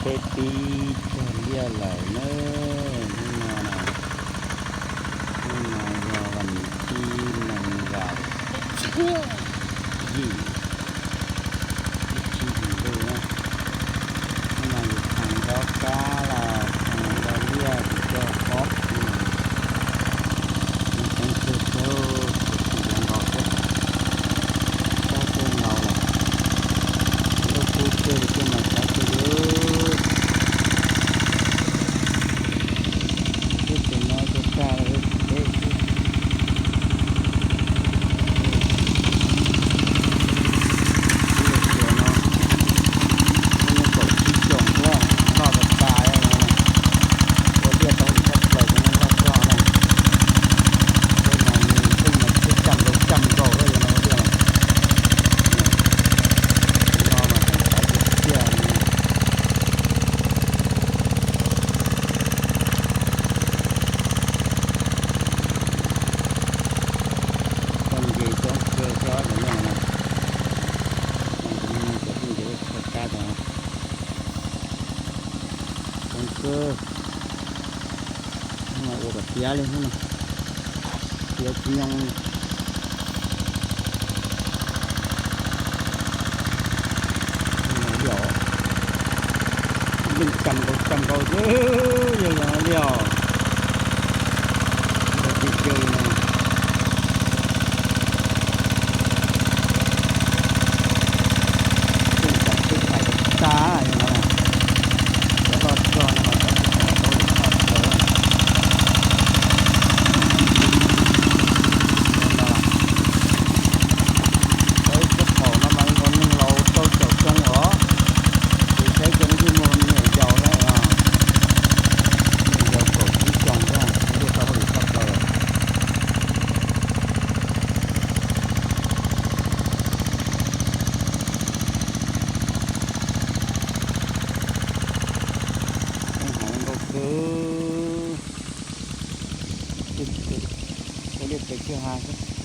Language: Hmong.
peb pib cog liaj lawm na. Hnub no na, hnub no yog vas thib nees nkaum yim, ib tsib hlis ntuj na. Hnub no yus thaij ntaub kab los thaij ntaub liaj tsis cog pob, coob kawg, coob kawg, coob kawg nkaus thiab. Sab sab nkaus lawm, ntuj kub kawg li thiaj mas sab kawg li. Twb tsis muaj ib tug kaj li, tsis deb xwb. Ib lub xyoo no muaj kaum tsib xyoos thiab, loj tas tas, ua liaj tau li tshaj plaws cov neeg loj zog na. Tej no nws tej no twb cam nkaus cam nkaus lawm yog no ua liaj na. Tus no mas tseem xaiv tiag tiag li. Cov nce coob kawg thiab cov no na. Cov no cov phooj ywg thaij kab cov no coob kawg. Hnub no ua kom tiav li hnub no, tiav tsis nyoo li. Hnub no liaj, yeej cam nkaus cam nkaus xwb, yog yog liaj os. Nkaus kawg kawg li no. Tej cov twb thaij tag li no na, cov loj zog no mas cov twb thaij tau li tshaj plaws. Cov ib sab phaum no mas ib nkaus neeg laus rau caum xyoo os, kuv saib kiag lub ntsej muag me nyuam yaus thiab, me nyuam yaus kaum tsib xyoos thiab, ua liaj tau hauj lwm tshaj plaws lawm. Hauv nkauj kawg, ua liaj pes tsawg ha xwb.